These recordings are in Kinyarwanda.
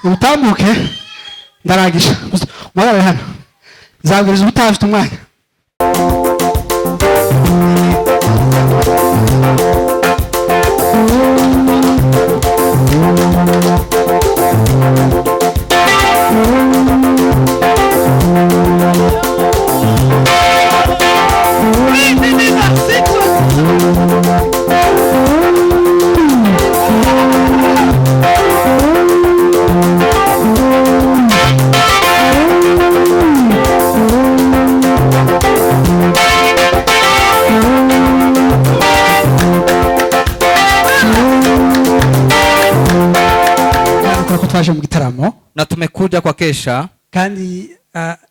Utambuke, ndarangije. Muhagarare hano, nzabwiriza ubutaha afite umwanya. Kubera ko twaje mu gitaramo Na tumekuja kwa kesha. Kandi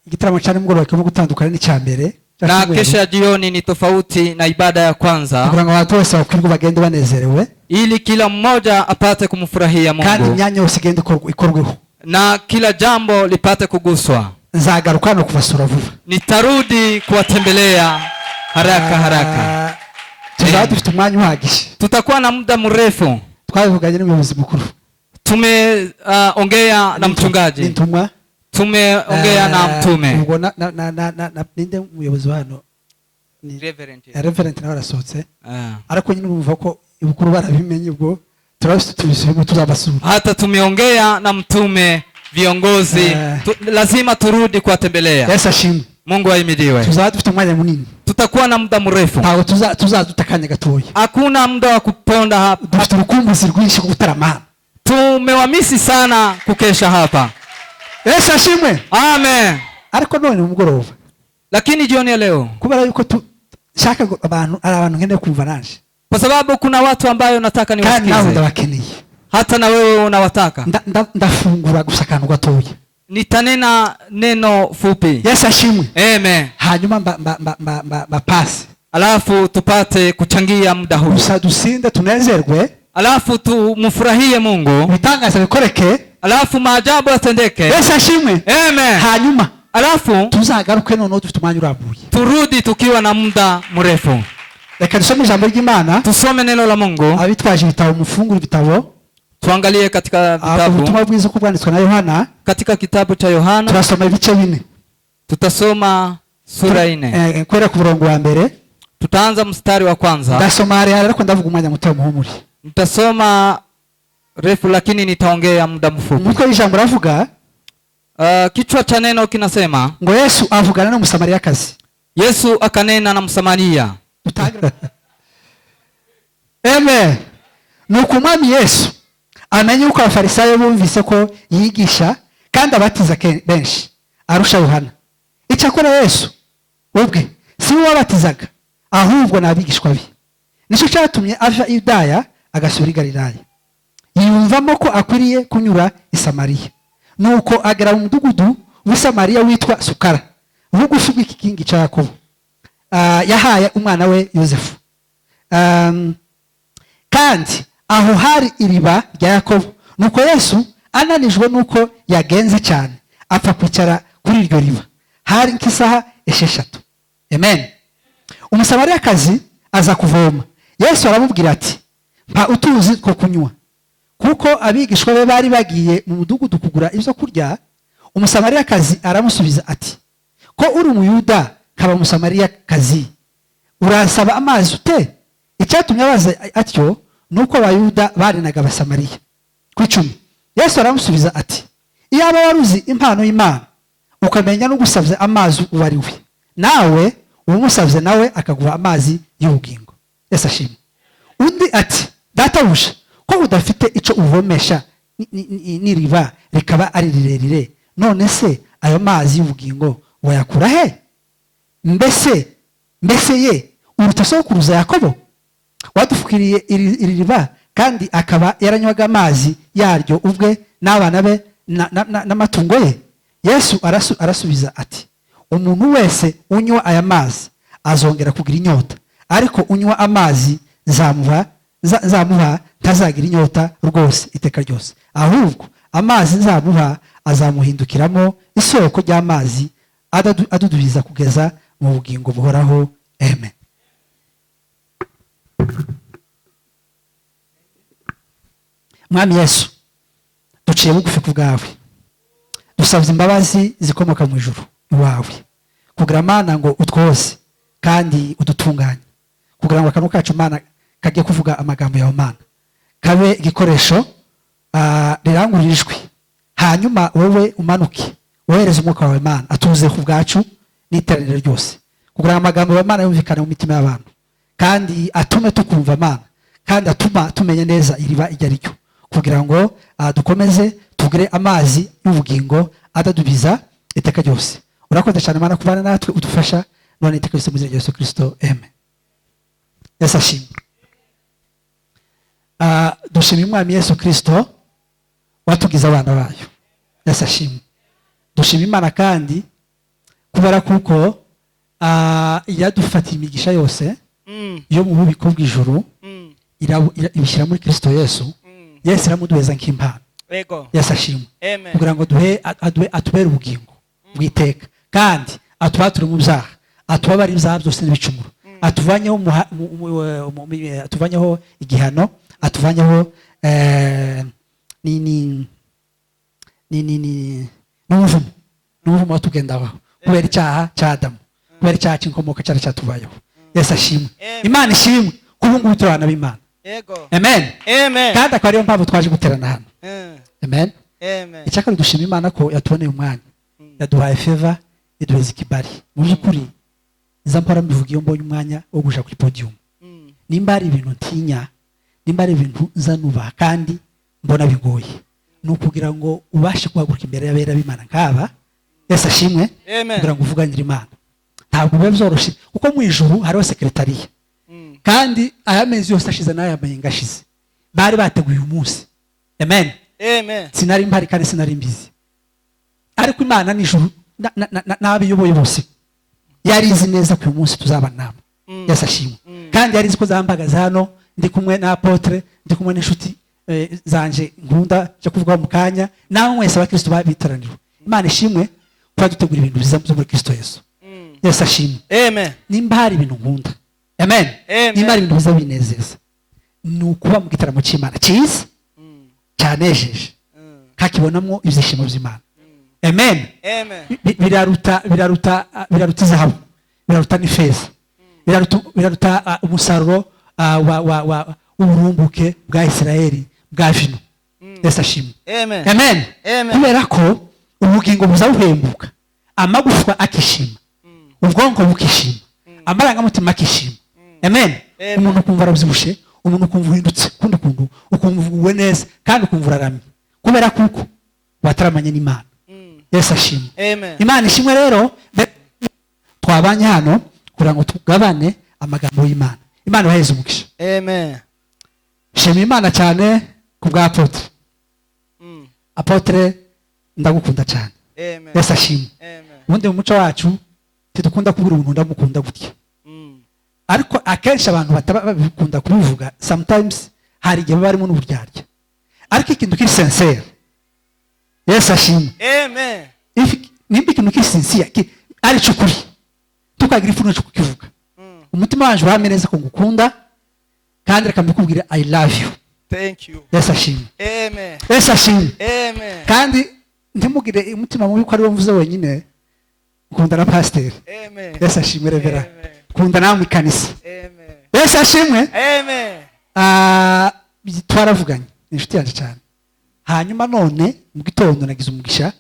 igitaramo cya nimugoroba kirimo gutandukana n'icya mbere cya Na cyumweru. Kesha ya jioni ni tofauti na ibada ya kwanza, Kugira ngo abantu bose bakwirwe bagende banezerewe, ili kila mmoja apate kumfurahia kandi Mungu imyanya yose igende ikorweho. Na kila jambo lipate kuguswa. Nzagaruka hano kubasura vuba. Nitarudi kuwatembelea haraka haraka. Tuzaba dufite umwanya uhagije. Tutakuwa na muda mrefu. Twabivuganye n'umuyobozi mukuru. Tumeongea na mchungaji, N'intumwa. tumeongea na mtume. Ubwo na ninde umuyobozi wa hano? Ni Reverend. Reverend nawe arasohotse. Ariko nyine urumva ko ibukuru barabimenye, ubwo turabifite, tubisubiremo, tuzabasura. Hata tumeongea na mtume, viongozi, lazima turudi kuwatembelea. Yesu ashimwe. Mungu ahimidiwe. Tuzaba dufite umwanya munini. Tutakuwa na muda mrefu. Ntabwo tuzaduta akanya gatoya. Hakuna muda wa kuponda hapa. Dufite urukumbuzi rwinshi rwo gutarama hano. Tumewamisi sana kukesha hapa. Yesu ashimwe. Amen. Ariko none mugoroba, Lakini jioni ya leo, kubera yuko nshaka ngo abantu, ari abantu nkeneye kumva naje, kwa sababu kuna watu ambayo nataka kandi nawe niwasikize, ndabakeneye, hata na wewe unawataka, ndafungura gusa akantu gatoya. Nitanena neno fupi. Yesu ashimwe. Amen. Hanyuma mba pasi, Alafu tupate kuchangia muda huu, gusa dusinde, tunezerwe, alafu tumfurahie Mungu, ibitangaza bikoreke. Alafu maajabu yatendeke. Yesu ashimwe. Amen. Hanyuma Alafu tuzagaruke noneho dufite umwanya urambuye. Turudi tukiwa na muda mrefu. Reka dusome ijambo ry'Imana. Tusome neno la Mungu. Abitwaje ibitabo, mufungure ibitabo. Tuangalie katika vitabu. Ubutumwa bwiza uko bwanditswe na Yohana. Katika kitabu cha Yohana. Turasoma ibice 4. Tutasoma sura 4. Guhera ku murongo wa mbere. Tutaanza mstari wa kwanza. Ndasoma harehare ariko ndavuga umwanya muto, muhumure. Nitasoma refu lakini nitaongea muda mfupi. Umutwe w'ijambo uravuga, Kichwa cha neno kinasema, ngo Yesu avugana n'Umusamariyakazi. Yesu akanena na Msamaria. Amen. Nuko umwami Yesu amenye uko Abafarisayo bumvise ko yigisha kandi abatiza benshi arusha Yohana. Icyakora Yesu ubwe si we wabatizaga, ahubwo ni abigishwa be. Nicyo cyatumye ava i Yudaya agasura i Galilaya. Yiyumvamo ko akwiriye kunyura i Samariya. Nuko agera mu mudugudu w'i Samariya witwa Sukara, bugufi bw'ikigingi cya Yakobo. Yahaye umwana we Yosefu. Kandi aho hari iriba rya Yakobo. Nuko Yesu ananijwe nuko yagenze cyane, apfa kwicara kuri iryo riba. Hari nk'isaha 6. Amen. Umusamariyakazi aza kuvoma. Yesu aramubwira ati, mpa utuzi two kunywa. Kuko abigishwa be bari bagiye mu mudugudu kugura ibyo kurya. Umusamariyakazi aramusubiza ati, ko uri Umuyuda nkaba Umusamariyakazi, uransaba amazi ute? Icyatumye abaza atyo nuko Abayuda barinaga Abasamariya. Ku 10, Yesu aramusubiza ati, iyaba wari uzi impano y'Imana, ukamenya n'ugusabye amazi uwo ari we, nawe umusabye nawe akaguha amazi y'ubugingo. Yesu ashimwe. Undi ati, databuja, ko udafite icyo uvomesha n'iriba rikaba ari rirerire, none se ayo mazi y'ubugingo wayakura he? Mbese ye uruta sokuruza Yakobo wadufukiriye iri riba, kandi akaba yaranywaga amazi yaryo ubwe n'abana be n'amatungo ye? Yesu arasubiza ati, umuntu wese unywa aya mazi azongera kugira inyota, ariko unywa amazi nzamuha ntazagira inyota rwose iteka ryose, ahubwo amazi nzamuha azamuhindukiramo isoko ry'amazi adudubiza kugeza mu bugingo buhoraho. Amen. Mwami Yesu, Duciye bugufi ku bwawe, dusabye imbabazi zikomoka mu ijuru iwawe, kugira, Mana, ngo utwoze kandi udutunganye, kugira ngo akanwa kacu, Mana, kajye kuvuga amagambo yawe, Mana, kabe igikoresho rirangurura ijwi. Hanyuma wowe umanuke, wohereze umwuka wawe, Mana, atuze ku bwacu n'iteraniro ryose, kugira ngo amagambo yawe, Mana, yumvikane mu mitima y'abantu kandi atume tukumva, Mana, kandi atuma tumenya neza iriba iryo ari ryo, kugira ngo dukomeze tugire amazi y'ubugingo adadubiza iteka ryose. Urakoze cyane, Mana, kubana natwe, udufasha none iteka ryose, mu izina rya Yesu Kirisito, amen. Yesu ashimwe. Dushimye Umwami Yesu Kirisito watugize abana bayo. Yesu ashimwe. Dushima Imana kandi kubera kuko yadufatiye imigisha yose yo mu bubiko bw'ijuru, ibishyira muri Kirisito Yesu. Yesu iramuduheza nk'impano. Yesu ashimwe. Amen. Kugira ngo duhe aduhe, atubere ubugingo bw'iteka, kandi atubature mu byaha, atubabare ibyaha byose n'ibicumuro, atuvanyeho atuvanyeho igihano, atuvanyeho ni ni ni ni ni n'umuvumo watugendaho kubera icyaha cya Adamu, kubera icyaha cy'inkomoko cyari cyatubayeho. Yesu ashimwe. Amen. Imana ishimwe kuba ngubu turi abana b'Imana. Amen. Amen. Kandi akaba ariyo mpamvu twaje guterana hano. Amen. Amen. Icyakabiri, dushima Imana ko yatuboneye umwanya, yaduhaye favor, iduheza ikibari. Mu by'ukuri nza mpora mbivuga iyo mbonye umwanya wo kuja kuri podium, nimba hari ibintu ntinya, nimba hari ibintu nza nubaha kandi mbona bigoye, ni ukugira ngo ubashe guhaguruka imbere y'abera b'Imana nk'aba. Yesu ashimwe. Amen. Kugira ngo uvuganire Imana ntabwo biba byoroshye, kuko mu ijuru hariho sekretariya. Kandi aya mezi yose ashize n'aya mayenga ashize bari bateguye umunsi. Amen. Amen. Sinari mpari kandi sinari mbizi, ariko Imana n'ijuru n'abiyoboye bose yari izi neza ko uyu munsi tuzaba nama. Yesu ashimwe. Kandi yari izi ko zambagaze hano ndi kumwe na apôtre, ndi kumwe n'inshuti zanje nkunda cyo kuvuga mu kanya, namwe mwese abakristo babiteraniro. Imana ishimwe kuba dutegura ibintu byiza byo muri Kristo Yesu. Yesu ashimwe. Amen. Nimba hari ibintu nkunda, amen, Amen. nimba hari ibintu biza binezeza, ni ukuba mu gitaramo cy'Imana cyiza, cyanejeje, kakibonamo ibyishimo by'Imana. Amen. Amen. Biraruta izahabu, biraruta n'ifeza, biraruta umusaruro wa w'uburumbuke bwa Isirayeli bwa vino. Yesu ashimwe. Amen. Amen. Amen. Kubera ko ubugingo buza buhembuka, amagufwa akishima, ubwonko bukishima, amarangamutima akishima. Amen. Amen. Umuntu ukumva arabyibushye, umuntu ukumva uhindutse ukundi kuntu, ukumva uguwe neza kandi ukumva uraramye kubera kuko wataramanye n'Imana. Yesu ashimwe. Amen. Imana ishimwe. Rero twabanye hano kugira ngo tugabane amagambo y'Imana. Imana ibaheze umugisha. Amen. Shima Imana cyane ku bwa apôtre. Apôtre, ndagukunda cyane. Amen. Yesu ashimwe. Amen. Ubundi mu muco wacu tidukunda kubwira umuntu ndamukunda gutya, ariko akenshi abantu bataba babikunda kubivuga. Sometimes hari igihe baba barimo n'uburyarya, ariko ikintu kiri sincere, Yesu ashimwe. Amen. Nimba ikintu kiri sincere, ari cy'ukuri, tukagira ipfunwe cyo kukivuga. Umutima wanje uramye neza ko ngukunda, kandi reka mbikubwire, I love you. Thank you. Yesu ashimwe. Amen. Yesu ashimwe. Amen. Kandi ntimugire umutima mubi ko ari wo mvuze wenyine. Nkunda na pasiteri. Amen. Yesu ashimwe, reverend. Amen. Nkunda namwe ikanisa. Amen. Yesu ashimwe. Amen. Twaravuganye, ni inshuti yanjye cyane. Hanyuma none mu gitondo nagize umugisha,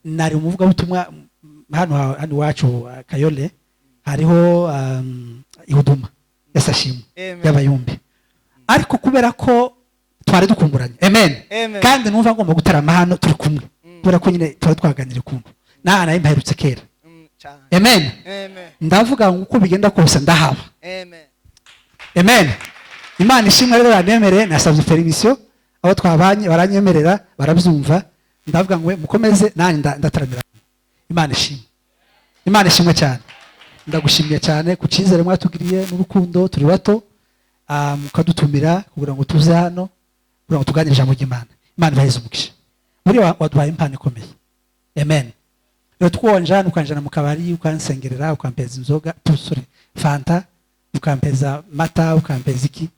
nari umuvugabutumwa hano iwacu, Kayole, hariho ihuduma, Yesu ashimwe, Amen. y'abayumbi. Ariko kubera ko twari dukumburanye, amen, Amen. kandi numva ngomba gutarama hano turi kumwe, kubera ko nyine twari twaganiriye ukuntu naha nayo mperutse kera. Cyane. Amen. Amen. Ndavuga ngo uko bigenda kose ndahaba. Amen. Amen. Imana ishimwe rero yanemereye. Nasabye permission abo twabanye, baranyemerera, barabyumva. Ndavuga ngo mukomeze, nanjye ndataramira. Imana ishimwe, Imana ishimwe cyane. Ndagushimiye cyane ku cyizere mwatugiriye n'urukundo. Turi bato, mukadutumira kugira ngo tuze hano kugira ngo tuganire ijambo ry'Imana. Imana ibaheze umugisha. Buriya waduhaye impano ikomeye. Amen. Rero twonja hano, ukanjana mu kabari, ukansengerera, ukampeza inzoga, sorry, fanta, ukampeza mata, ukampeza iki.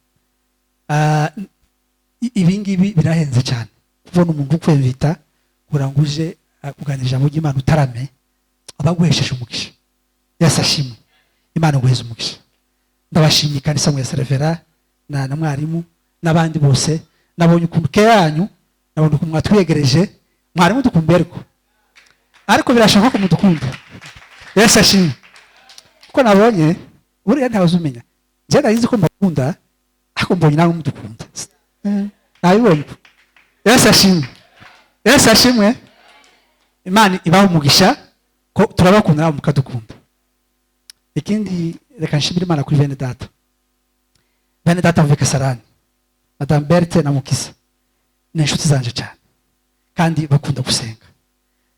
Ibi ngibi birahenze cyane. Kubona umuntu ukwinvita kugira ngo uje kuganira ijambo ry'Imana, utarame, aba aguhesheje umugisha. Yesu ashimwe. Imana iguheze umugisha. Ndabashimiye kandi mwese, révérend na mwarimu n'abandi bose. Nabonye ukuntu ke yanyu, nabonye ukuntu mwatwiyegereje. Mwarimu dukumbuye, ariko birashoboka ko mudukunda. Yesu ashimwe. Kuko nabonye buriya ntawe uzumenya. Njye nari nzi ko mbakunda, ariko mbonye nawe mudukunda. Nabibonye. Yesu ashimwe. Yesu ashimwe. Imana ibaha umugisha ko turabakunda, nawe mukadukunda. Ikindi, reka nshimire Imana kuri bene data, bene data mvuye Kasarani, Madame Berthe na Mukisa, ni inshuti zanje cyane kandi bakunda gusenga.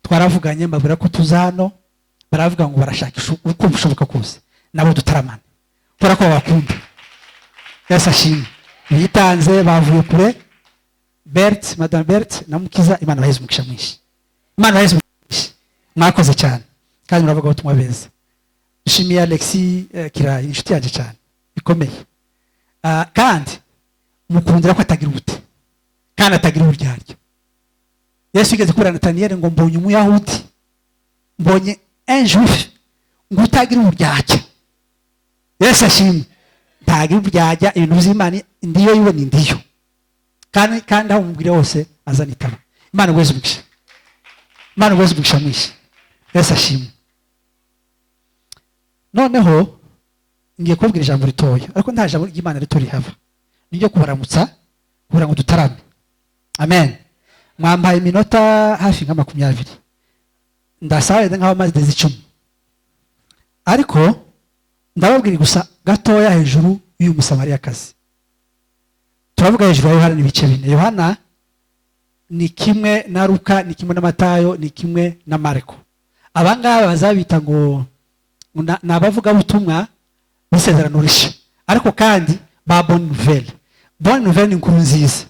Twaravuganye, mbabwira ko tuza hano, baravuga ngo barashakisha uko bishoboka kose nabo dutaramane, kubera ko babakunda. Yesu ashimwe. Bitanze, bavuye kure. Berthe, Madame Berthe na Mukiza, Imana baheze umugisha mwinshi. Imana baheze umugisha mwinshi. Mwakoze cyane kandi muravuga ubutumwa beza. Nshimiye Alexis Kirayi, inshuti yanjye cyane bikomeye. Kandi mukundira ko atagira ubute kandi atagira uburyarya. Yesu yigeze kubwira Nataniyeli ngo: "Mbonye Umuyahudi, mbonye un juif ngo utagira uburyarya." Yesu ashimwe. Ntagira uburyarya. Ibintu by'Imana, ndiyo yiwe ni ndiyo, kandi aho umubwira hose azana itaba. Imana iguheze umugisha. Imana iguheze umugisha mwinshi. Yesu ashimwe. Noneho ngiye kubabwira ijambo ritoya, ariko nta jambo ry'Imana rito rihava. Niryo kubaramutsa kugira ngo dutarame. Amen. Mwampaye iminota hafi nka 20, ndasaba wenda nk'aho amaze 10, ariko ndababwira gusa gatoya hejuru y'uyu Musamariyakazi. Turavuga hejuru ya Yohana n'ibice bine. Yohana ni kimwe na Luka, ni kimwe na Matayo, ni kimwe na Mariko. Abangaba bazabita ngo ni abavugabutumwa b'isezerano rishya, ariko kandi ba bonne nouvelle. Bonne nouvelle ni inkuru nziza.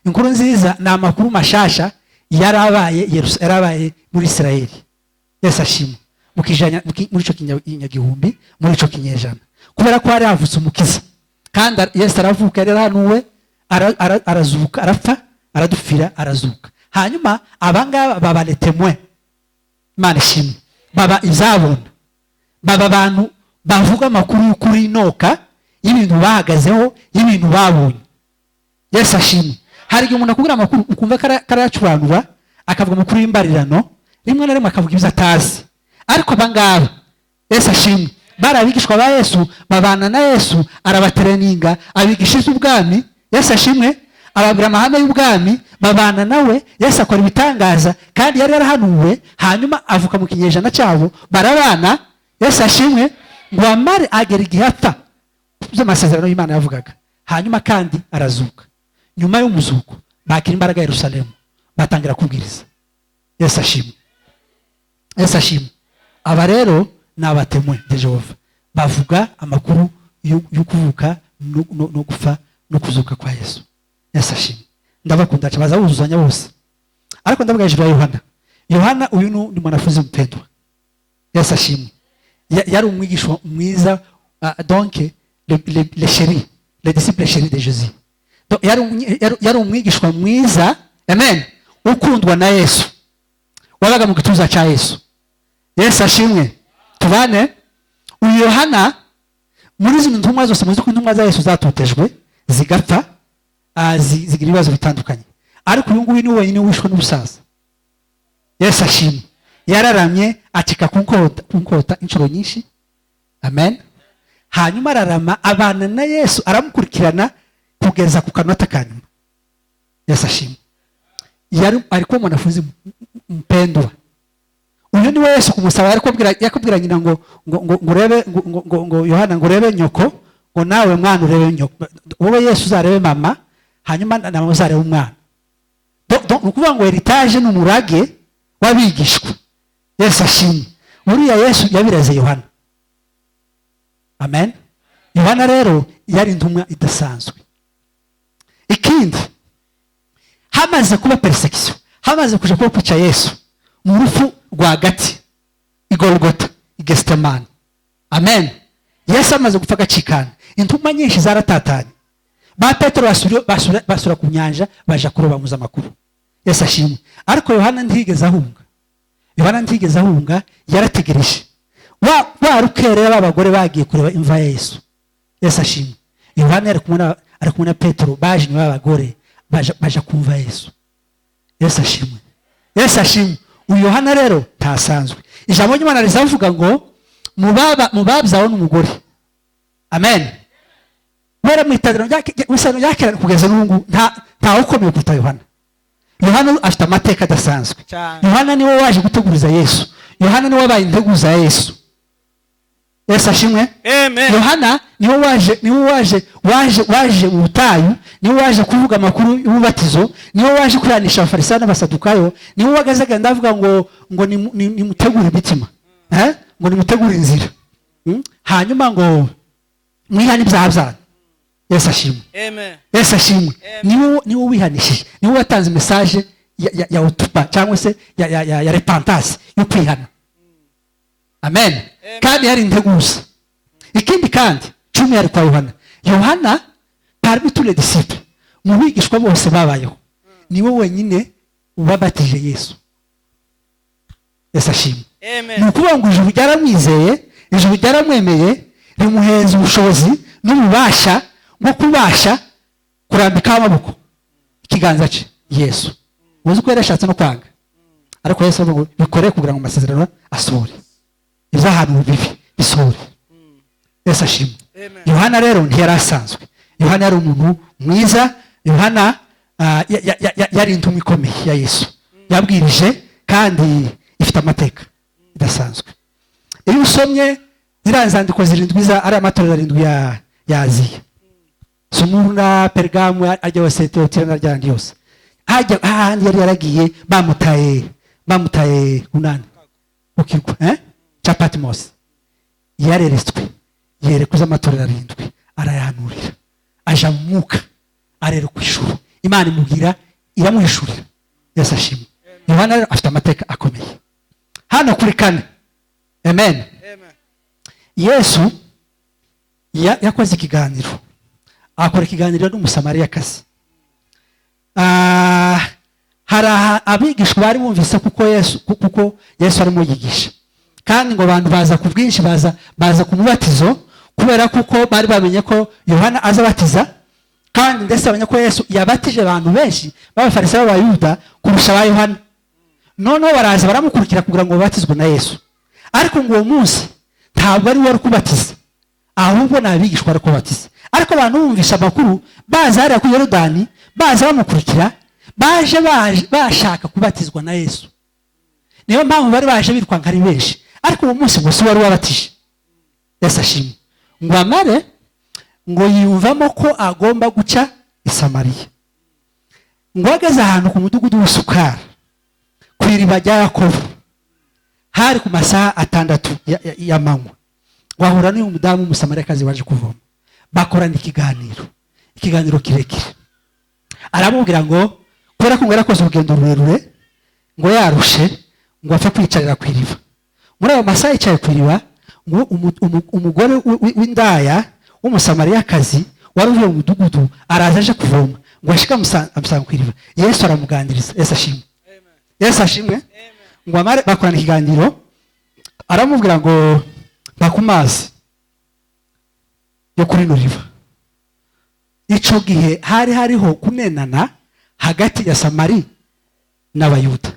Inkuru nziza ni amakuru mashasha yarabaye yarabaye muri Isirayeli. Yesu ashimwe. Muri ico kinyagihumbi, muri ico kinyejana, kubera ko hari havutse Umukiza kandi Yesu aravuka, yari yarahanuwe, arazuka, arapfa, aradupfira, arazuka. Hanyuma abangaba baba les témoins. Imana ishimwe. Baba izabona, baba abantu bavuga amakuru y'ukuri inoka y'ibintu bahagazeho, y'ibintu babonye. Yesu ashimwe. Hari igihe umuntu akubwira amakuru ukumva karayacuranura, akavuga amakuru y'imbarirano, rimwe na rimwe akavuga ibyo atazi. Ariko abangaba, Yesu ashimwe, bari abigishwa ba Yesu, babana na Yesu, arabatereninga, abigisha iby'ubwami. Yesu ashimwe. Ababwira amahame y'ubwami, babana nawe. Yesu akora ibitangaza kandi yari yarahanuwe, hanyuma avuka mu kinyejana cyabo, barabana. Yesu ashimwe. Ngo amare agera igihe apfa by'amasezerano y'Imana yavugaga, hanyuma kandi arazuka. Nyuma y'umuzuko bakira imbaraga ya Yerusalemu, batangira kubwiriza. Yesu ashimwe. Yesu ashimwe. Aba rero ni aba témoins de Jéhovah, bavuga amakuru yo kuvuka no gupfa no kuzuka kwa Yesu. Yesu ashimwe. Ndabakunda cyane, baza buzuzanya bose. Ariko ndavuga hejuru ya Yohana. Yohana uyu ni mwanafunzi mpendwa. Yesu ashimwe. Yari umwigishwa mwiza, donc le chéri, le disciple chéri de Jésus. Donc, yari umwigishwa mwiza, amen, ukundwa na Yesu, wabaga mu gituza cya Yesu. Yesu ashimwe. Tubane. Uyu Yohana, muri zino ntumwa zose, muzi ko intumwa za Yesu zatotejwe zigapfa, zigira ibibazo bitandukanye, ariko uyu nguyu ni wenyine wishwe n'ubusaza. Yesu ashimwe. Yararamye, acika ku nkota inshuro nyinshi. Amen. Hanyuma ararama, abana na Yesu, aramukurikirana kugeza ku kanota ka nyuma. Yesu ashimwe. Yari alikuwa mwanafunzi mpendwa. Uyu ni we Yesu kumusaba yakubwira nyina ngo urebe ngo Yohana, ngo urebe nyoko, ngo nawe mwana urebe nyoko. Wowe Yesu uzarebe mama, hanyuma na mama uzarebe umwana. Ni ukuvuga ngo héritage ni umurage w'abigishwa. Yesu ashimwe. Buriya Yesu yabiraze Yohana. Amen. Yohana rero yari intumwa idasanzwe. Ikindi, hamaze kuba persécution, hamaze kuja kuba kwica Yesu mu rupfu rwagati i Golgota, i Gesitemani, amen, Yesu amaze gupfa agacikana, intumwa nyinshi zaratatanye. Ba Petero basura ku nyanja, baja kuroba. Muzi amakuru. Yesu ashimwe. Ariko Yohana ntiyigeze ahunga, Yohana ntiyigeze ahunga, yarategereje. Wa rukerera b'abagore bagiye kureba imva ya Yesu. Yesu ashimwe. Yohana ari kumwe na Petero, baje inyuma y'abagore, baja kumva Yesu. Yesu ashimwe. Yesu ashimwe. Uyu Yohana rero ntasanzwe. Ijambo ry'Imana rizavuga ngo mu babyawe n'umugore. Amen. Bera mu itangira rya kera kugeza n'ubu ngubu, nta ukomeye kuruta Yohana. Yohana afite amateka adasanzwe. Yohana niwe waje guteguriza Yesu. Yohana niwe wabaye integuza ya Yesu. Yesu ashimwe. Amen. Yohana niwe waje mu butayu, niwe waje kuvuga amakuru y'ububatizo, niwe waje kwihanisha abafarisayo n'abasadukayo, niwe wagazaga ndavuga ngo nimutegure imitima. Ngo nimutegure inzira. Hanyuma ngo mwihane ibyaha byanyu. Yesu ashimwe. Amen. Yesu ashimwe. Niwe wihanishije, niwe watanze message ya utupa cyangwa se ya repentance yo kwihana. Amen. Amen. Kandi yari integuza. Ikindi kandi cumi yari kwa Yohana. Yohana parmi tous les disciples, mu bigishwa bose babayeho, niwe wenyine wabatije Yesu. Yesu ashimwe. Amen. Ni ukuvuga ngo ijuru ryaramwizeye, ijuru ryaramwemeye, rimuhereza ubushobozi n'ububasha bwo kubasha kurambikaho amaboko ikiganza cye Yesu. Uzi ko yarashatse no kwanga, ariko Yesu avuga ngo bikore kugira ngo amasezerano asohore, iby'ahantu bibi bisohore. Yesu ashimwe. Amen. Yohana rero ntiyari asanzwe. Yohana yari umuntu mwiza. Yohana yari intumwa ikomeye ya Yesu, yabwirije kandi ifite amateka idasanzwe. Iyo usomye ziriya nzandiko zirindwi za ari amatorero arindwi ya Aziya, Sumurna, Pergamu, ajya hose, Tiyatira na ryandi yose, hajya hahandi yari yaragiye bamutaye kunani ku kirwa cya Patmos, yareretswe, yerekuza amatorero arindwi, arayahanurira, aja mu mwuka, arerekwa ijuru, Imana imubwira, iramuhishurira. Yesu ashimwe. Yohana rero afite amateka akomeye. Hano kuri kane. Amen. Amen. Yesu yakoze ikiganiro, akora ikiganiro n'Umusamariyakazi. Hari abigishwa bari bumvise kuko Yesu arimo yigisha, kandi ngo abantu baza ku bwinshi, baza ku mubatizo, kubera kuko bari bamenye ko Yohana azabatiza, kandi ndetse bamenye ko Yesu yabatije abantu benshi b'abafarisayo b'Abayuda kurusha aba Yohana. Noneho baraza baramukurikira kugira ngo babatizwe na Yesu. Ariko ngo uwo munsi ntabwo ari we wari kubatiza, ahubwo ni abigishwa bari kubatiza. Ariko abantu bumvisha amakuru, baza hariya ku Yorodani, baza bamukurikira, baje bashaka kubatizwa na Yesu. Niyo mpamvu bari baje birukanka ari benshi. Ariko uwo munsi ngo si wari wabatije. Yesu ashimwe. Ngo amare ngo yiyumvamo ko agomba guca i Samariya. Ngo ageze ahantu ku mudugudu w'Isukari, ku iriba rya Yakobo, hari ku masaha 6 y'amanywa, wahura n'uyu mudamu w'Umusamariyakazi waje kuvoma. Bakorana ikiganiro kirekire. Aramubwira ngo kubera ko ngo yarakoze urugendo rurerure, ngo yarushe, ngo apfe kwicarira ku iriba. Muri ayo masaha yicaye ku iriba, ngo umugore w'indaya w'Umusamariyakazi wari uvuye mu mudugudu araza aje kuvoma, ngo ashike amusanga ku iriba. Yesu aramuganiriza. Yesu ashimwe. Yesu ashimwe. Ngo amare bakorana ikiganiro, aramubwira ngo mpa ku mazi yo kuri rino riba. Ico gihe hari hariho kunenana hagati ya Samari n'Abayuda,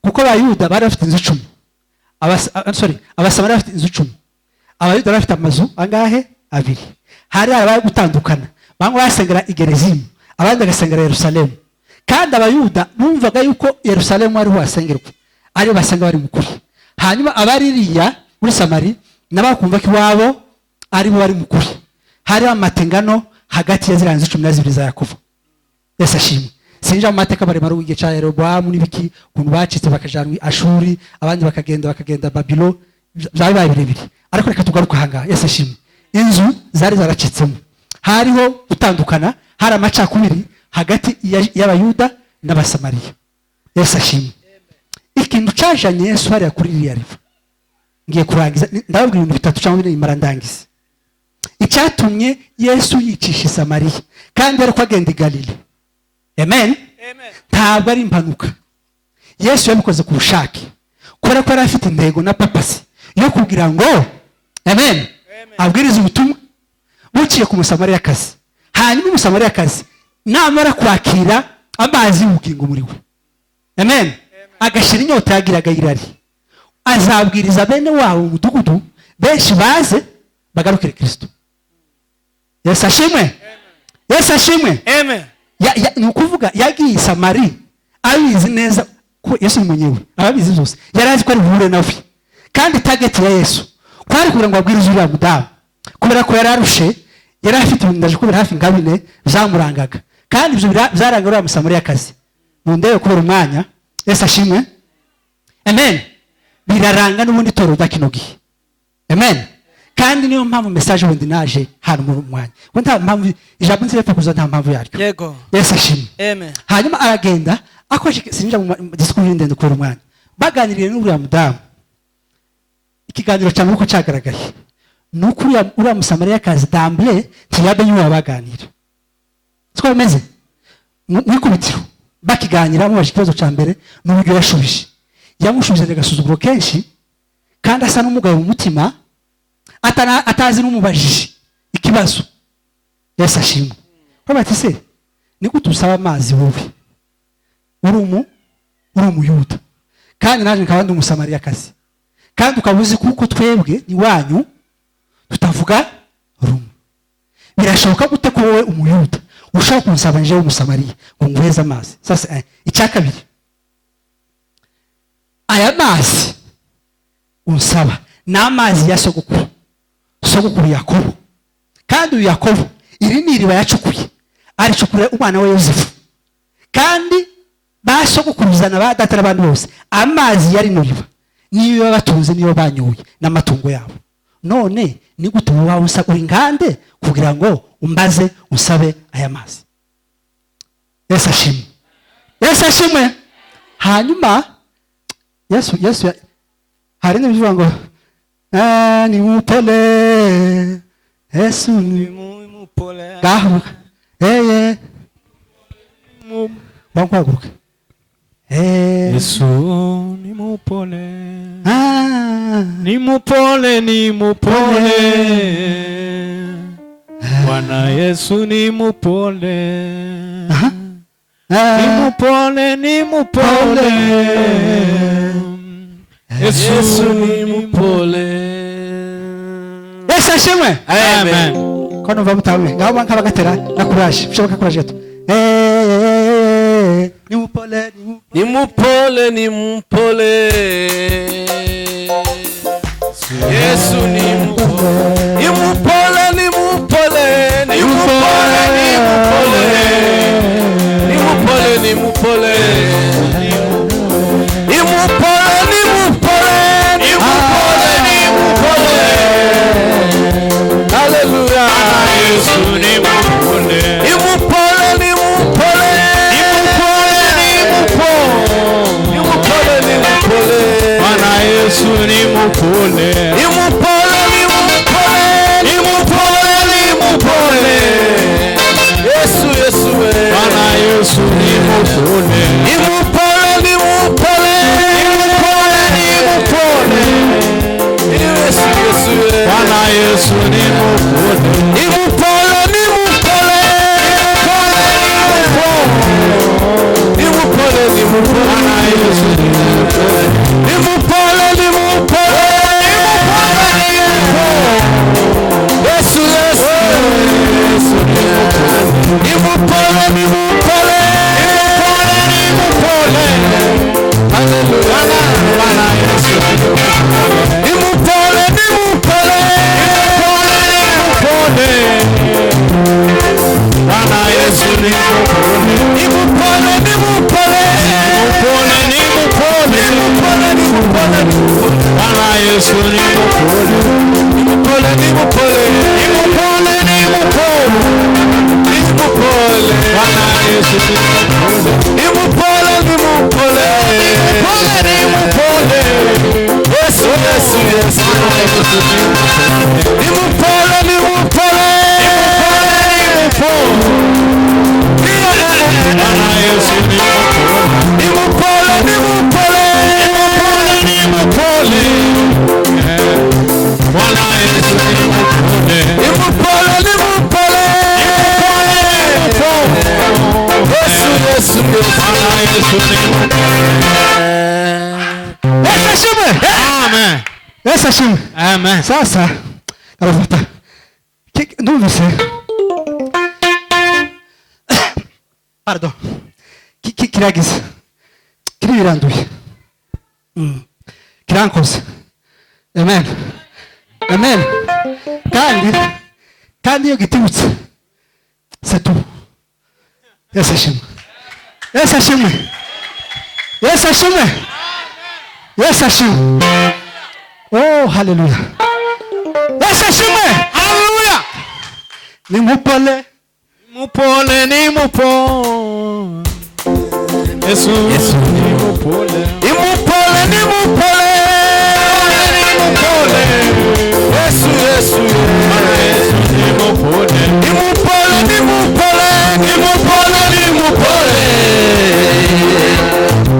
kuko Abayuda bari bafite inzu 10. Abasamari bafite inzu 10, Abayuda bari bafite amazu angahe? 2. Hari abaye gutandukana, bamwe basengera i Gerezimu, abandi bagasengera Yerusalemu. Kandi Abayuda bumvaga yuko Yerusalemu ariho hasengerwa, ariyo basenga bari mu kuri. Hanyuma abaririya muri Samari nabo bakumva ko iwabo aribo bari mu kuri. Hari amatengano hagati ya ziriya nzu 12 za Yakobo. Yesu ashimwe. Sinja mu mateka maremare w'igihe cya Yerobowamu n'ibiki, ukuntu bacitse bakajanwa i Ashuri, abandi bakagenda Babilo, byari birebire. Ariko reka tugaruke aha ngaha. Yesu ashimwe. Inzu zari zaracitsemo, hariho gutandukana, hari amacakubiri hagati y'Abayuda n'Abasamariya. Yesu ashimwe. Ikintu cajanye Yesu hariya kuri ririya riva, ngiye kurangiza, ndababwira ibintu bitatu cyangwa bine nyuma ndangize. Icyatumye Yesu yicisha i Samariya kandi yari ko agenda i Galile. Amen. Ntabwo ari impanuka. Yesu yabikoze ku bushake kubera ko yari afite intego na purpose yo kugira ngo, amen, abwirize ubutumwa buciye ku Musamariyakazi. Hanyuma Umusamariyakazi namara kwakira amazi y'ubugingo muri we, amen, agashira inyota yagiraga y'irari, azabwiriza bene wabo mu mudugudu, benshi baze bagarukire Kristo. Yesu ashimwe! Yesu ashimwe! Amen. Ni ukuvuga yagiye i Samari abizi neza ko Yesu ni mwenyewe ababizi byose, yari azi ko ari buhure nawe. Kandi target ya Yesu kwari kugira ngo abwirize uriya mudamu, kubera ko yari arushe, yari afite ibintu, ndaje kubera hafi nka bine byamurangaga, kandi ibyo byaranga uriya Musamariyakazi. Mundebe kubera umwanya. Yesu ashimwe! Amen. Biraranga n'ubundi itorero rya kino gihe. Amen. Kandi niyo mpamvu message wundi naje hano muri uyu mwanya, ko nta mpamvu ijambo nzirepfa kuza, nta mpamvu yaryo. Yesu ashimwe! Amen. Hanyuma aragenda akoresha, sinjya mu discours ndende kubera umwanya. Baganiriye n'uriya mudamu, ikiganiro cyane uko cyagaragaye ni uko uriya Musamariyakazi d'emblée ntiyamenye uwo baganira. Siko bimeze mu ikubitiro bakiganira, amubaje ikibazo cya mbere n'uburyo yashubije, yamushubije agasuzuguro kenshi kandi asa n'umugabo mu mutima, atazi n'umubajije ikibazo. Yesu ashimwe! Ko bati: "Se ni gute usaba amazi wowe uri Umuyuda, kandi naje nkaba ndi Umusamariyakazi, kandi ukaba uzi kuko twebwe iwanyu tutavuga rumwe? Birashoboka gute ko wowe Umuyuda ushobora kunsaba njewe Umusamariya ngo nguheze amazi?" Sasa icya kabiri: "Aya mazi unsaba ni amazi ya sogokuru, sogokuru Yakobo. Kandi uyu Yakobo, iri ni iriba yacukuye, aricukura umwana we Yosefu. Kandi ba sogokuruza na ba data n'abandi bose, amazi ya rino riba niyo babatunze, niyo banyoye n'amatungo yabo. None ni gute wowe usa uri ngande kugira ngo umbaze, unsabe aya mazi?" Yesu ashimwe! Yesu ashimwe! Hanyuma Yesu hari n'ibivuga ngo "Ah, ni mupole Yesu ni Mupole. Gahaguruka eye wankwaguruka. Yesu ni mupole. Ah. Ni mupole, ni mupole. Bwana Yesu ni mupole. Aha. Ni Ah. mupole, ni mupole. Yesu ni mupole. Yesu ashimwe! Amen. Ko numva mutawe ngaho nkabagatera na courage, bishoboka courage gato. Ni mupole, ni mupole. Ni mupole, ni mupole. Yesu ni mupole. Ni mupole, ni mupole. Ni mupole, ni mupole. Ni mupole, ni mupole. Ni mupole, ni mupole. Ni mupole, ni mupole. Hallelujah. Yesu ni mupole. Ni mupole, ni mupole. Ni mupole, ni mupole. Ni mupole, ni mupole. Bwana Yesu ni mupole. Ni mupole, ni mupole. Ni mupole, ni mupole. Yesu, Yesu we. Bwana Yesu ni mupole. Ni mupole, ni mupole. Ni mupole, ni mupole. Yesu, Yesu we. Bwana Yesu ni mupole. Ni mupole, ni mupole. Ni mupole, ni mupole. Bwana Yesu ni mupole. Ni mupole, ni mupole. Yesu, Yesu. Ni mupole, ni mupole. Mupole, ni mupole. Hallelujah. Bwana Yesu ni mupole. Ni mupole, ni mupole. Mupole, ni mupole. Bwana Yesu ni mupole. Ni mupole, ni mupole. Mupole, ni mupole. Mupole, ni mupole, ni mupole. Bwana Yesu ni mupole. Ni mupole, ni mupole. Ni mupole, ni mupole. Ni mupole. Bwana Yesu ni mupole. Ni mupole, ni mupole. Mupole, ni mupole. Yesu, Yesu, Yesu. Bwana Yesu ni mupole. Ni mupole, ni mupole. Mupole, ni mupole. Bwana Yesu ni mpole, Ni mpole, ni mpole, ni mpole, Bwana Yesu ni mpole, ni mpole, ni mpole. Yesu, Yesu, Yesu. Bwana Yesu ni mpole. Yesu ashimwe. Amen. Yesu ashimwe. Amen. Sasa karafata ndumvise pardon kiragize kiribiranduye kirankoze. Amen, amen. Kandi iyo gitibutse c'est tout. Yesu ashimwe, Yesu ashimwe, Yesu ashimwe, Yesu ashimwe. Oh, haleluya. Yesu ashimwe. Haleluya. Ni mpole, Mpole ni mpole. Yesu Yesu ni mpole. Ni mpole, ni mpole, Ni mpole. Yesu, Yesu, Bwana Yesu ni mpole. ni mpole, ni mpole, Ni mpole, ni mpole.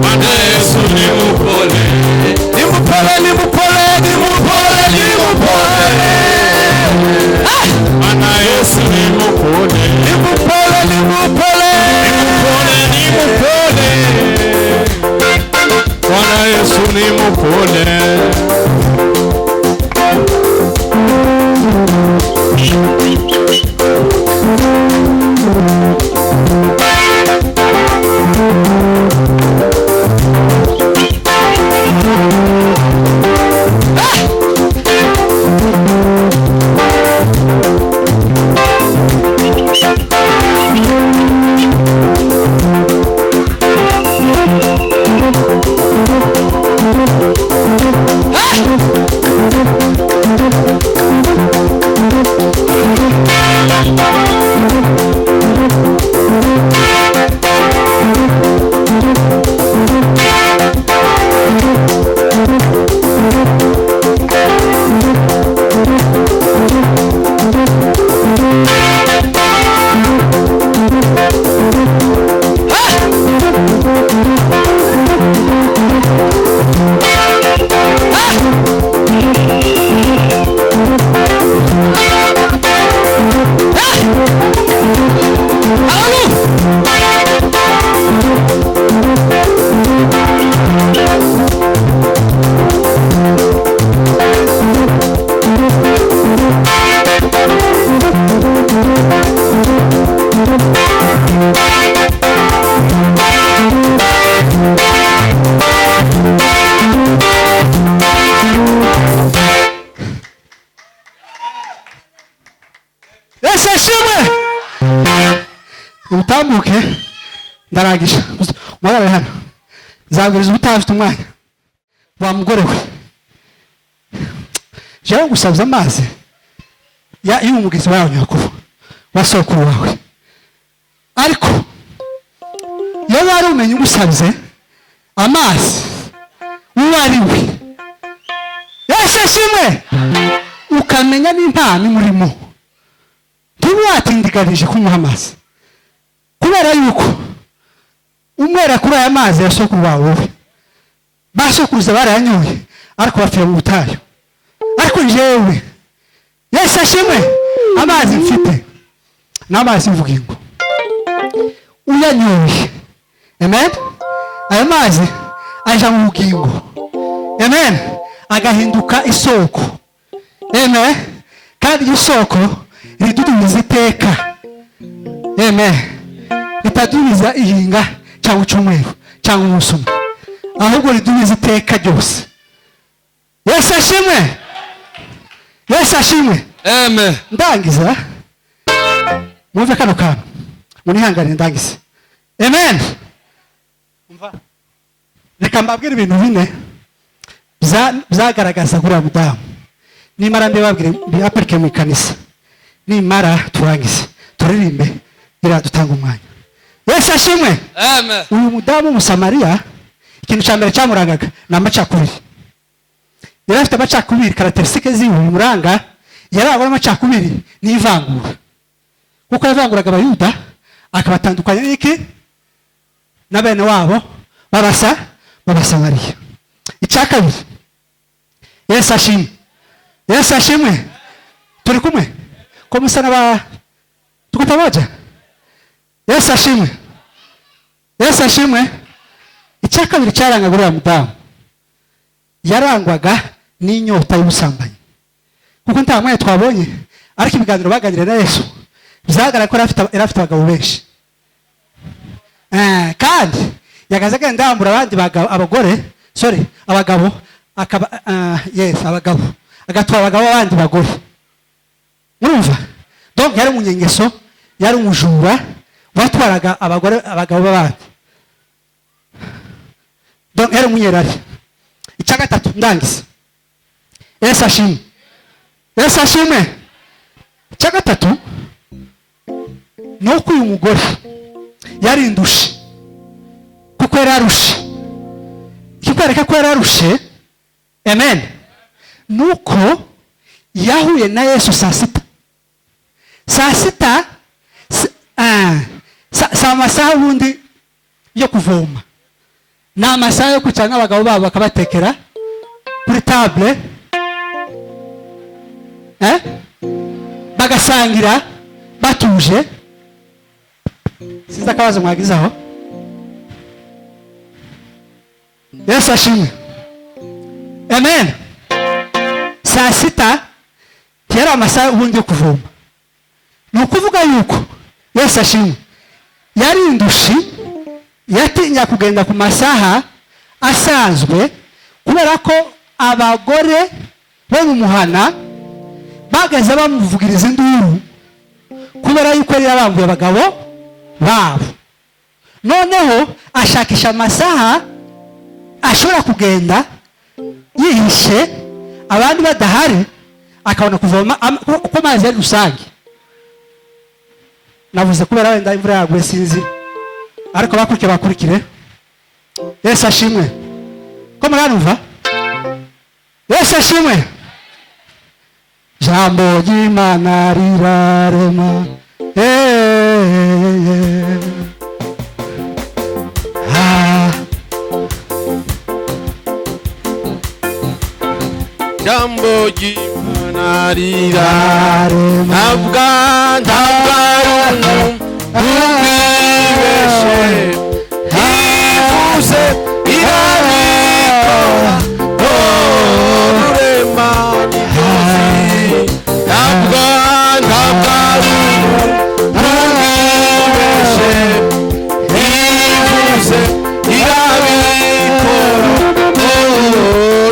Bwana Yesu ni mpole. ni mpole, ni mpole, ni mpole, ni mpole. Bwana Yesu ni mpole. Ni mpole, ni mpole, Mpole ni mpole. Bwana Yesu ni mpole. Yesu ashimwe. Utambuke ndarangije. Muhagarare hano. Nzabwiriza ubutaha mfite umwanya. Wa mugore we, jewe ngusabye amazi ya y'umugezi wawe Yakobo wa sokuru wawe, ariko iyo wari umenye ugusabye amazi uwo ari we. Yesu ashimwe. Ukamenya n'impano imurimo, ntiwatindiganije kumuha amazi, kubera yuko umwera kuri aya mazi ya sokuru wawe wowe basokuruza barayanyoye ariko bapfira mu butayu. Ariko jewe Yesu ashimwe, amazi mfite ni amazi y'ubugingo, uyanyoye, amen, aya mazi aja mu bugingo, amen, agahinduka isoko, amen, kandi iryo soko ridudubiza iteka, amen, ritadubiza ihinga cyangwa icyumweru cyangwa umunsi umwe, ahubwo ridubiza iteka ryose. Yesu ashimwe, Yesu ashimwe. Amen. Ndangiza mwumve kano kantu, munihangane ndangize. Amen. Umva, reka mbabwire ibintu bine byagaragaza kuri mudamu. Nimara mbibabwire mbiaparike mu ikanisa, nimara turangize turirimbe ira dutanga umwanya. Yesu ashimwe. Amen. Uyu mudamu w'Umusamariya ikintu cya mbere cyamurangaga ni amacakubiri. Yari afite amacakubiri, caractéristiques ziwe bimuranga, yarangwa n'amacakubiri n'ivangura, kuko yavanguraga Abayuda akabatandukanya n'iki Na bene wabo b'Abasamariya. Icya kabiri, Yesu ashimwe, Yesu ashimwe. Turi kumwe ko musa n'aba, tuko pamoja? Yesu ashimwe, Yesu ashimwe. Icya kabiri cyarangaga uriya mudamu, yarangwaga n'inyota y'ubusambanyi, kuko nta mwanya twabonye, ariko ibiganiro baganiriye na Yesu byagaragara ko yari afite abagabo benshi. Kandi yagaze agenda yambura abandi abagore, sorry, abagabo, akaba, yes, abagabo, agatwara abagabo b'abandi bagore. Murumva? Donc yari umunyengeso, yari umujura watwaraga abagore, abagabo b'abandi. Donc yari umunyerari. Icya gatatu, ndangiza. Yesu ashimwe, Yesu ashimwe. Icya gatatu ni uko uyu mugore yari indushe, kuko yari arushe. Ikikwereka ko yari arushe, amen, ni uko yahuye na Yesu saa sita. Saa sita si amasaha ubundi yo kuvoma, ni amasaha yo kwicara n'abagabo babo bakabatekera kuri table, bagasangira batuje. Sinzi akabazo mwagize aho. Yesu ashimwe, amen. Saa sita yari amasaha ubundi yo kuvoma. Ni ukuvuga yuko Yesu ashimwe yari indushi, yatinya kugenda ku masaha asanzwe, kubera ko abagore bo mu muhana bagaze bamuvugiriza induru, kubera yuko yari yarambuye abagabo babo. Noneho ashakisha amasaha ashobora kugenda yihishe abandi badahari, akabona kuvoma kuko amazi yari rusange. Navuze kubera wenda imvura yaguye, sinzi, ariko bakurikire, bakurikire. Yesu ashimwe. Ko muranumva? Yesu ashimwe. Jambo ry'Imana rirarema. Jambo ry'Imana rirarema. Ntabwo ari umwibeshe, ivuze irabikora, rurema ni byose. Ntabwo ari umwibeshe, ivuze irabikora,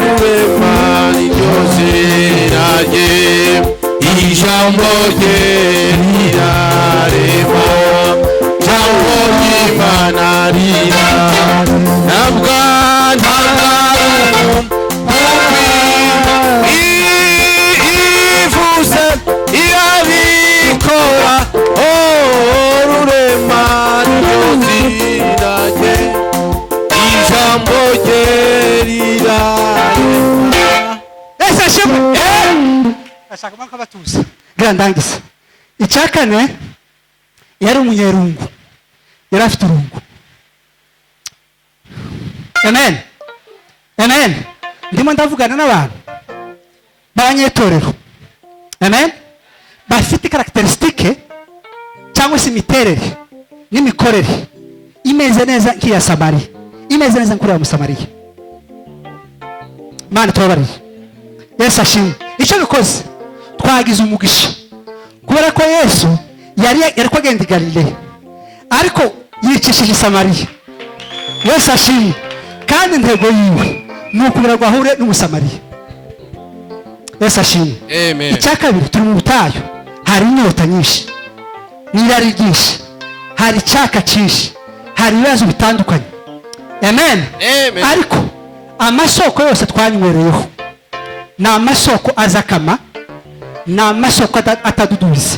rurema ni byose. Ijambo rye rirarema, jambo ry'Imana rirarema. Ntabwo ivuze irabikora, rurema niryo zina rye, ijambo rye rirarema. Yesu ashimwe. Ashaka ko batuza. Ndangiza. Icya kane, yari umunyerungu, yari afite urungu. Amen, amen. Ndimo ndavugana n'abantu b'abanyetorero, amen, bafite caractéristiques cyangwa se imiterere n'imikorere imeze neza nk'iya Samariya, imeze neza nk'uriya Musamariya. Imana tubabariye. Yesu ashimwe. Icyo bikoze, twagize umugisha kubera ko Yesu yari ko agenda i Galileya, ariko yicishije Samariya. Yesu ashimwe. Kandi intego yiwe ni ukugira ngo ahure n'Umusamariya. Yesu ashimwe. Amen. Icya kabiri, turi mu butayu, hari inyota nyinshi n'irari ryinshi, hari icyaka cyinshi, hari ibibazo bitandukanye. Amen. Amen. Ariko amasoko yose twanywereyeho ni amasoko azakama, ni amasoko atadudubiza,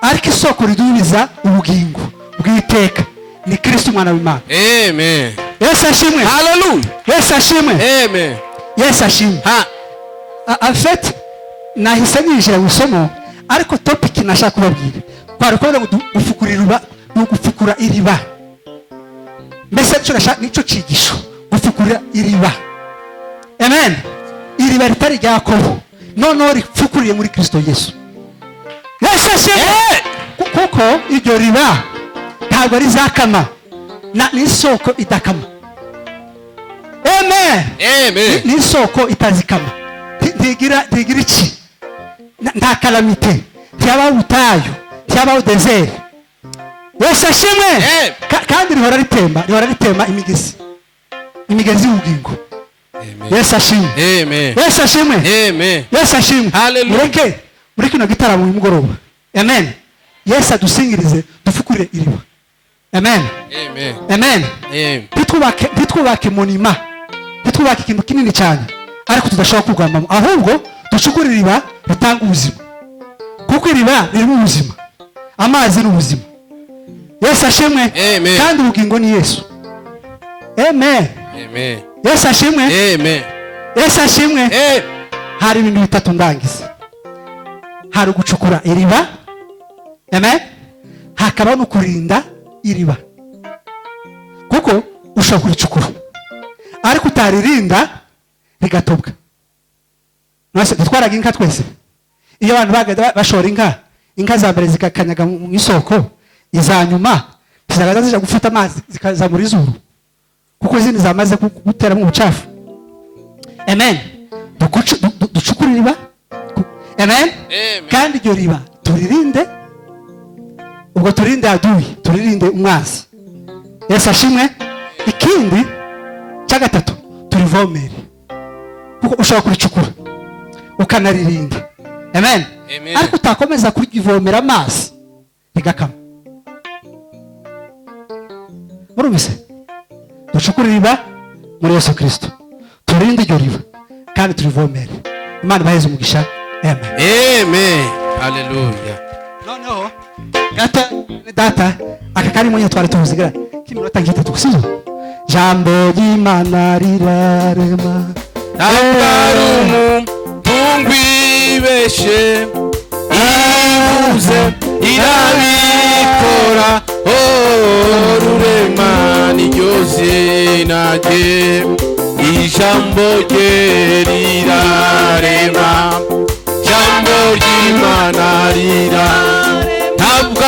ariko isoko ridubiza ubugingo bw'iteka ni Kristo umwana w'Imana. Amen. Yesu ashimwe. Hallelujah. Yesu ashimwe. Amen. Yesu ashimwe. En fait, nahise ninjira mu isomo, ariko topic nashaka kubabwira kwari kubona ngo gufukura iriba, ni ugufukura iriba. Mbese nicyo nashaka, nicyo cyigisho, gufukura iriba. Amen. Iriba ritari rya Yakobo, noneho rifukuriye muri Kristo Yesu. Yesu ashimwe. Kuko iryo riba ntabwo rizakama, ni isoko idakama. Amen. Amen. Ni isoko itazikama. Ntigira iki, nta calamité, ntiyabaho ubutayu, ntiyabaho désert. Yesu ashimwe. Amen. Kandi rihora ritemba, rihora ritemba imigezi, imigezi y'ubugingo. Yesu ashimwe. Amen. Yesu ashimwe. Amen. Yesu ashimwe. Hallelujah. Mureke muri kino gitaramo uyu mugoroba, amen, Yesu adusingirize, dufukure iriba. Amen. Amen. Amen. Amen. Ntitwubake monument, ntitwubake ikintu kinini cyane ariko tudashobora kugamamo, ahubwo ducukure iriba ritanga ubuzima, kuko iriba ririmo ubuzima, amazi ni ubuzima. Yesu ashimwe. Amen. Kandi ubugingo ni Yesu. Amen. Amen. Yesu ashimwe. Amen. Yesu ashimwe. Amen. Hari ibintu bitatu ndangiza. Hari ugucukura iriba, amen, hakaba no kurinda iriba, kuko ushobora kuricukura ariko utaririnda rigatobwa. Mwese dutwaraga inka twese, iyo abantu bagenda bashora inka, inka za mbere zikakanyaga mu isoko, iza nyuma zikaza zija gufata amazi zikazamura izuru, kuko izindi zamaze guteramo ubucafu. Amen. Ducukure iriba. Amen. Amen. Kandi iryo riba turirinde, ubwo turinde aduyi, turirinde umwanzi. Yesu ashimwe. Ikindi cya gatatu, turivomere, kuko ushobora kuricukura ukanaririnda, amen, Amen. ariko utakomeza kurivomera amazi rigakama. Murumvise? Ducukure iriba muri Yesu Kristo, turinde iryo riba kandi turivomere. Imana ibaheze umugisha. Amen. Amen. Hallelujah. Noneho gata data, aka kari munye twari tuzigira k'iminota nk'itatu, sibyo? Jambo ry'Imana rirarema. Ntabwo ari umuntu wibeshe, ivuze irabikora. Oh, Rurema niryo zina rye, ijambo rye rirarema, jambo ry'Imana rira. Ntabwo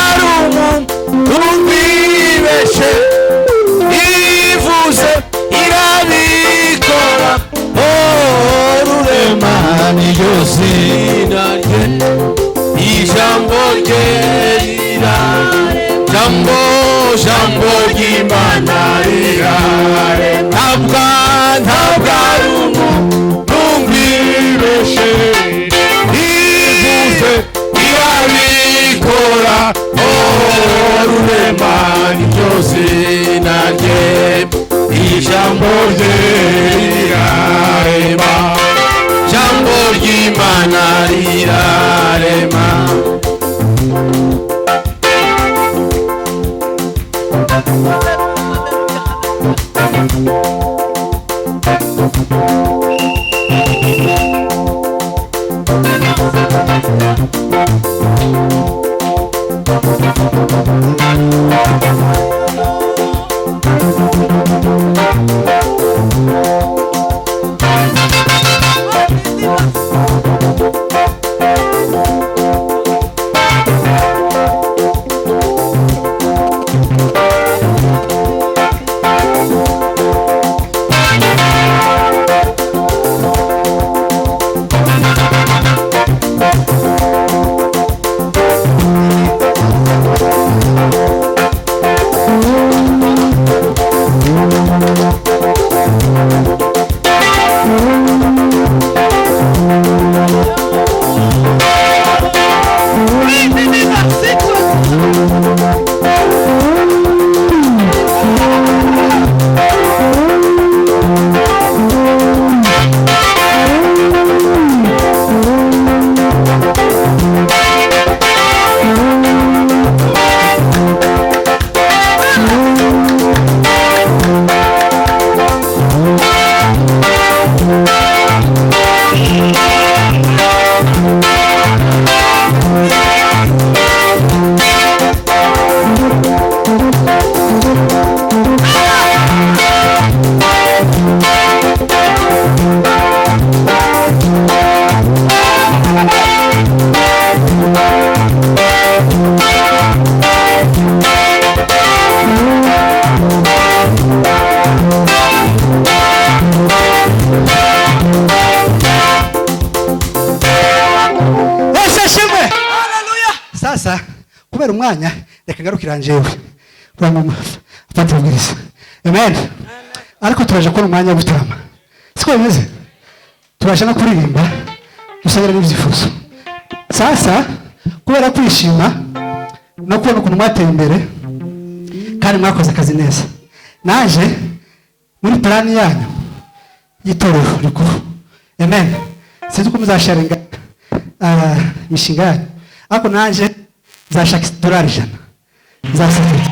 ari umuntu wibeshe, ivuze irabikora. Oh, Rurema niryo zina rye, ijambo rye rira, jambo ry'Imana rirare. Ntabwo ari umuntu wibeshe, ivuze irabikora. Oh, Rurema niryo zina rye, ijambo rye rirarema, jambo ry'Imana rirarema. Sasa kubera umwanya, reka ngarukira njyewe kugira ngo afate ubwiriza. Amen. Ariko turaje kubona umwanya wo gutarama, siko bimeze? Turaje no kuririmba, dusabira n'ibyifuzo. Sasa kubera kwishima no kubona ukuntu mwateye imbere kandi mwakoze akazi neza, naje muri plan yanyu y'itorero rikuru. Amen. Sinzi uko muzasharinga imishinga yanyu, ariko naje nzashaka $100 nzasafiri.